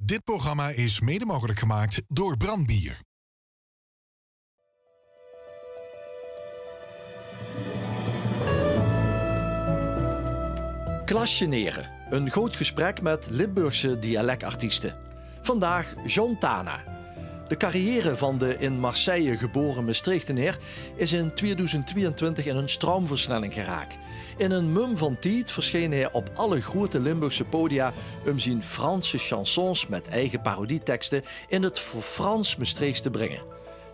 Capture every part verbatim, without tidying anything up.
Dit programma is mede mogelijk gemaakt door Brandbier. Klasjenere, een groot gesprek met Limburgse dialectartiesten. Vandaag John Tana. De carrière van de in Marseille geboren Mestreechteneer is in tweeduizend tweeëntwintig in een stroomversnelling geraakt. In een mum van tied verscheen hij op alle grote Limburgse podia om zijn Franse chansons met eigen parodieteksten in het Frans-Mestreechs te brengen.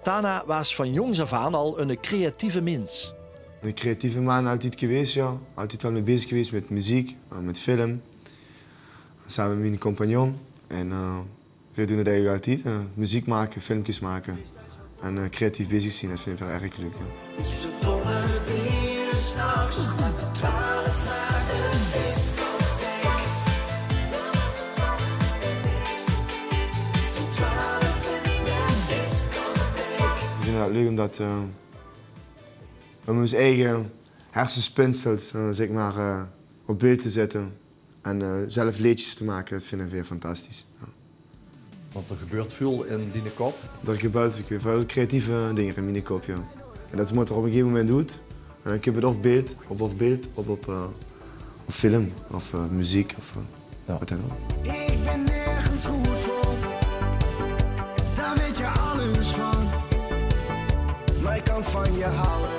Tana was van jongs af aan al een creatieve mins. Een creatieve man, altijd geweest, ja. Altijd wel mee bezig geweest met muziek, eh, met film. Samen met mijn compagnon. En, eh, we doen het eigenlijk altijd, eh, muziek maken, filmpjes maken. En, eh, creatief bezig zijn, dat vind ik wel erg leuk, ja. Ik vind het leuk omdat, eh, om ons eigen hersenspinsels, eh, zeg maar, eh, op beeld te zetten en, eh, zelf leedjes te maken, dat vinden we fantastisch. Ja. Want er gebeurt veel in die kop. Er gebeurt ook veel creatieve dingen in mijn kop, ja. En dat moet er op een gegeven moment uit. En dan kun je het op beeld, op, op beeld, op, op, eh, op film of, eh, muziek of, eh, wat dan ook. Ik ben nergens goed voor, daar weet je alles van. Maar ik kan van je houden,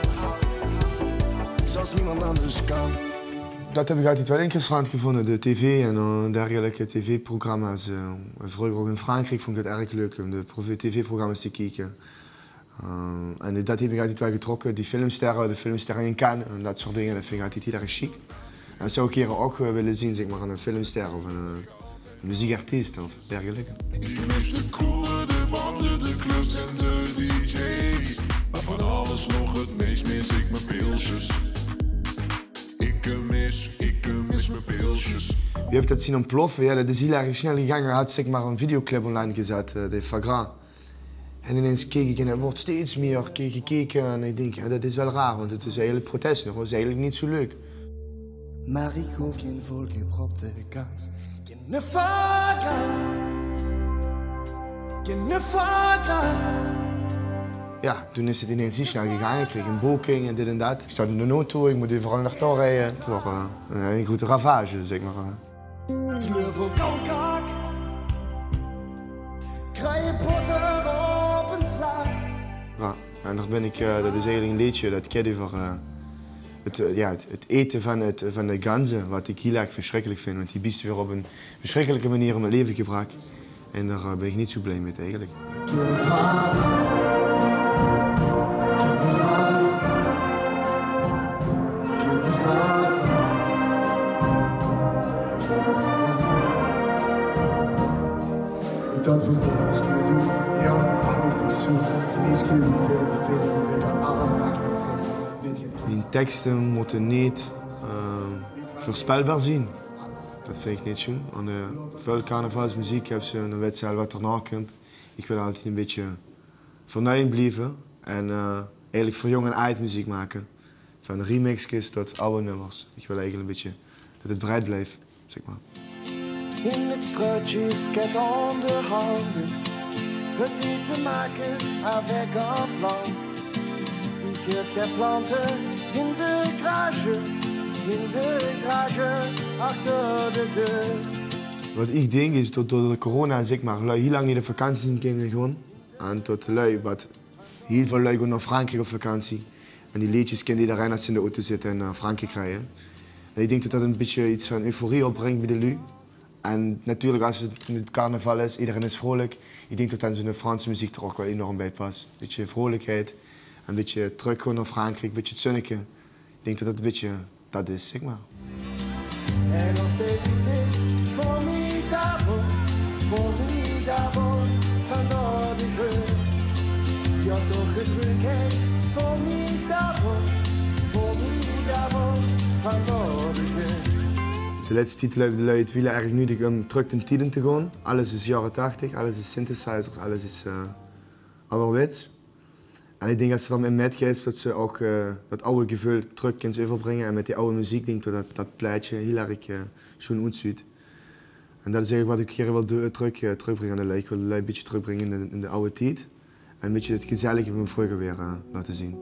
zoals niemand anders kan. Dat heb ik altijd wel interessant gevonden, de tv en, eh, dergelijke tv-programma's. Eh, vroeger ook in Frankrijk vond ik het erg leuk om de pro-, tv-programma's te kijken. Eh, en dat heeft me altijd wel getrokken, die filmsterren, de filmsterren in Cannes en dat soort dingen, dat vind ik altijd heel erg chic. En zou ik hier ook, eh, willen zien, zeg maar, een filmster of een, eh, muziekartiest of dergelijke. Ik mis de kroegen, de bakken, de clubs en de dj's. Maar van alles nog het meest mis ik mijn pilsjes. Ik mis, ik mis mijn pilsjes. Wie heb ik dat zien ontploffen? Ja, dat is heel erg snel gegaan. Hij had, zeg maar, een videoclip online gezet, eh, de Fagra. En ineens keek ik en het wordt steeds meer ke-, gekeken. En ik denk, ja, dat is wel raar, want het is eigenlijk protest nog. Dat is eigenlijk niet zo leuk. Maar ik hoef geen volgepropte kans. Geen foie gras. Geen foie gras. Ja, toen is het ineens heel snel gegaan. Ik kreeg een boeking en dit en dat. Ik zat in de auto, ik moet overal naartoe rijden. Het was, eh, een grote ravage, zeg maar. Kleur van kalkak. Kruie potter op een sla. Ja, en daar ben ik, eh, dat is eigenlijk een leedje dat gaat over, eh, het, eh, ja, het, het eten van, het, van de ganzen, wat ik heel erg verschrikkelijk vind, want die biesten weer op een verschrikkelijke manier om het leven gebracht. En daar, eh, ben ik niet zo blij met eigenlijk. Hun teksten moeten niet, eh, voorspelbaar zijn. Dat vind ik niet zo. En, eh, veel carnavalsmuziek hebben ze, dan weten ze al wat erna komt. Ik wil altijd een beetje vernieuwend blijven en, eh, eigenlijk voor jong en oud muziek maken. Van remixjes tot oude nummers. Ik wil eigenlijk een beetje dat het breed blijft, zeg maar. In het straatje is het aan de hand. Het heeft te maken avec un plant. Ik heb geen planten in de garage, in de garage achter de deur. Wat ik denk is dat door de corona, zeg maar, lui heel lang niet op vakantie zijn kunnen gaan. En tot lui, wat heel veel lui gaan naar Frankrijk op vakantie. En die leedjes kent iedereen als ze in de auto zitten en naar Frankrijk rijden. En ik denk dat dat een beetje iets van euforie opbrengt bij de lui. En natuurlijk als het, het carnaval is, iedereen is vrolijk. Ik denk dat dan zo'n Franse muziek er ook wel enorm bij past. Beetje vrolijkheid, een beetje teruggaan naar Frankrijk, een beetje het zonnetje. Ik denk dat dat een beetje dat is, zeg maar. En of de wind is formidabel, formidabel, van door de geur. Ja, toch het ruikt formidabel, formidabel, van door de geur. De laatste tijd lijkt de lui het wel erg nuttig om terug in tijden te gaan. Alles is jaren tachtig, alles is synthesizers, alles is, eh, ouderwets. En ik denk dat ze dan in metgeest dat ze ook, eh, dat oude gevoel terug kunnen overbrengen. En met die oude muziek denk ik dat dat, dat plaatje heel erg, eh, schoon uitziet. En det is eigelik waat ich hie wil do-, trök, eh, trökbringe aan de lui. Ich wil de lui ein bietje trökbringe in de, in de aw tied. En ein bietje 't gezellige van vreuger weer, eh, laote zeen.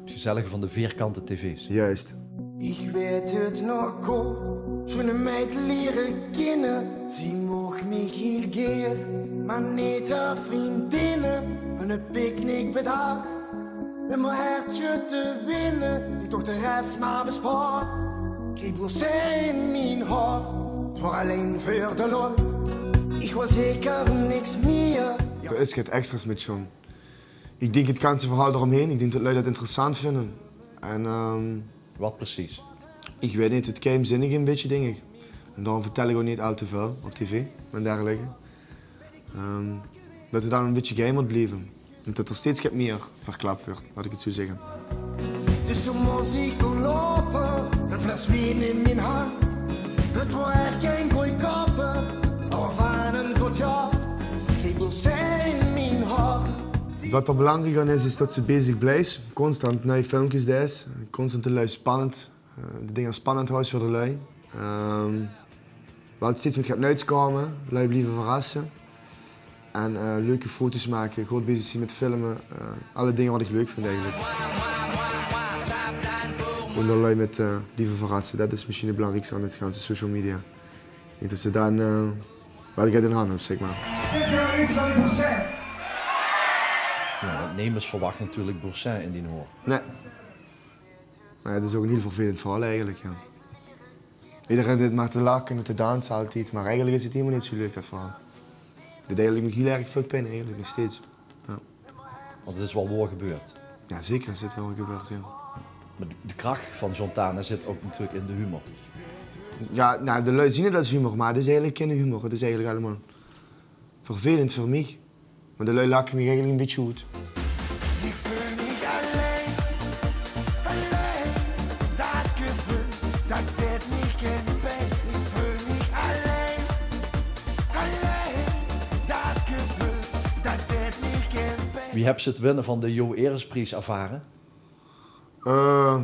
't Gezellige van de veerkante tv's. Juist. Ich weit 't nog good, zoe'n meid liere kinne. Zie moch mich hiel gaer, mer neet häör vriendinne. En ein picknick bie häör, um häör hertje te winne. Die toch de res mer bespaar. Kreeg bloos zie in mien hart, 't waor allein veur de lol. Ich waor zeker niks mier. D'r is get extra's mit John. Ich dink 't ganse verhaal d'romhaer. Ich dink det lui det interessant vinge. En, ehm, Waat precies? Ich weit neet, 't geheimzinnige ein bietje, dink ich. En daorum vertèl ich ouch neet al te väöl op tv en dergelijke. Ehm, det 't dan ein bietje geheim mót blieve. En det d'r steeds get mier verklap wuuert, laot ich 't zoe zègke. Dus toen mós ich gaon loupe, ein fles wien in mien hand. 't Waor ech gein gooj kappe, mer van ein good jaor. Kreeg bloos zie in mien hart. Waat d'r belangriek aan is, is det se bezig blijfs, constant nuuj filmkes deis, constant de lui spannend, eh, de dinger spannend houws veur de lui. Ehm, waat steeds mit get nuuts kómme, lui blieve verrasse. En, eh, leuke foto's make, good bezig zeen mit filme. Eh, alle dinger waat ich leuk vinj eigelik. En de lui mit, eh, blieve verrasse, det is mesjien 't belangriekste aan 't ganse social media. Ich dink det se dan, eh, waal get in han höbs, zèk mer. Jao, want nemes verwach natuurlik Boursin in dien hoor. Nae. Mer jao, 't is ouch ein hiel vervelend verhaol eigelik, jao. Ederein zit mer te lache en te danse altied, mer eigelik is 't hielemaol neet zoe leuk, det verhaol. Dit deit eigelik nog hiel erg väöl pien, eigelik nog steeds. Jao. Want 't is waal waor gebeurd. Jao, zeker is 't waor gebeurd, jao. Mer de, de krach van John Tana zit ouch natuurlik in de humor. Jao, nou, de lui zeen 't es humor, mer 't is eigelik gein humor. 't Is eigelik allemaol vervelend veur mich. Mer de lui lache mich eigelik ein bietje oet. Ich veul mich allein, allein. Det geveul, det deit mich gein pien. Ich veul mich allein, allein. Det geveul, det deit mich gein pien. Wie höbs se 't winne van de Jo Eres Pries ervare? Eh,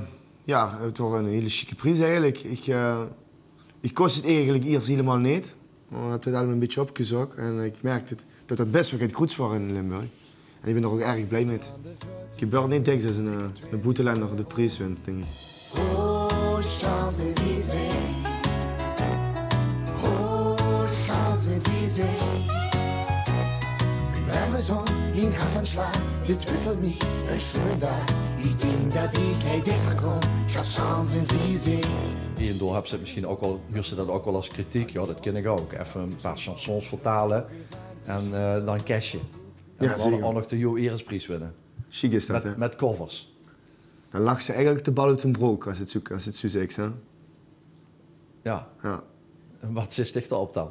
jao, 't waor ein hiel sjieke pries eigelik. Ich, eh, ich kós 't eigelik iers hielemaol neet. Mer ich höb 't allemaol ein bietje opgezóch en ich merk det, det det bès waal get groots waor in Limburg. En ich bön d'r ouch erg blij mit. 't Gebeurt neet dèks det ein, eh, ein boetelender de pries wint, dink ich. Oh, Champs-Élysées. Oh, Champs-Élysées. Mien Amazon, mien Haffenschlag, dit wuffelt mich ein sjoeënen daag. Ich dink det ich hei dichter kóm, ich höb Champs-Élysées. Hie en dao höbs se 't mesjien ouch waal, huurs se det ouch waal es kritiek? Jao, det kin ich ouch. Effe ein paar chansons vertale en, eh, dan cashe. En dan ouch nog de Jo Eres Pries winne. Sjiek is det, hè? Mit covers. Dan lachs se eigelik de bal oet de brook es se 't zoe, es se 't zoe zeks, hè? Jao. Jao. En waat zits dich dao-op dan?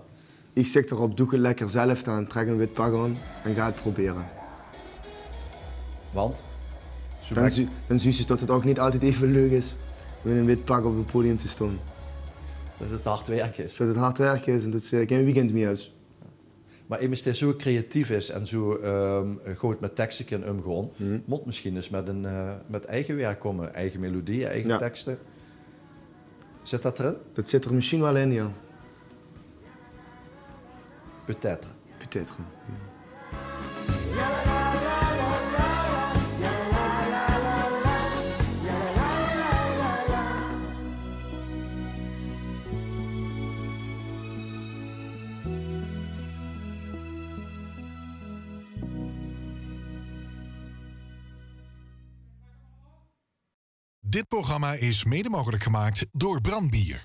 Ich zèk d'r-op: doog 't lekker zelf aan, trèk ein wit pak aan en gaon 't probere. Want? Dan zuus se det 't ouch neet altied eve leuk is mit ein wit pak op ein podium te staon. Det 't hard wirke is. Det 't hard wirke is en det se gein weekend mier höbs. Mer emes dae zoe creatief is en zoe, ehm, good mit tekste kin ómgaon, mót mesjien ins mit ein, eh, mit eige wirk kómme, eige melodieë, eige tekste. Zit det d'rin? Det zit d'r mesjien waal in, jao. Peut-être. Peut-être, jao. Dit programma is mede mogelijk gemaakt door Brand Bier.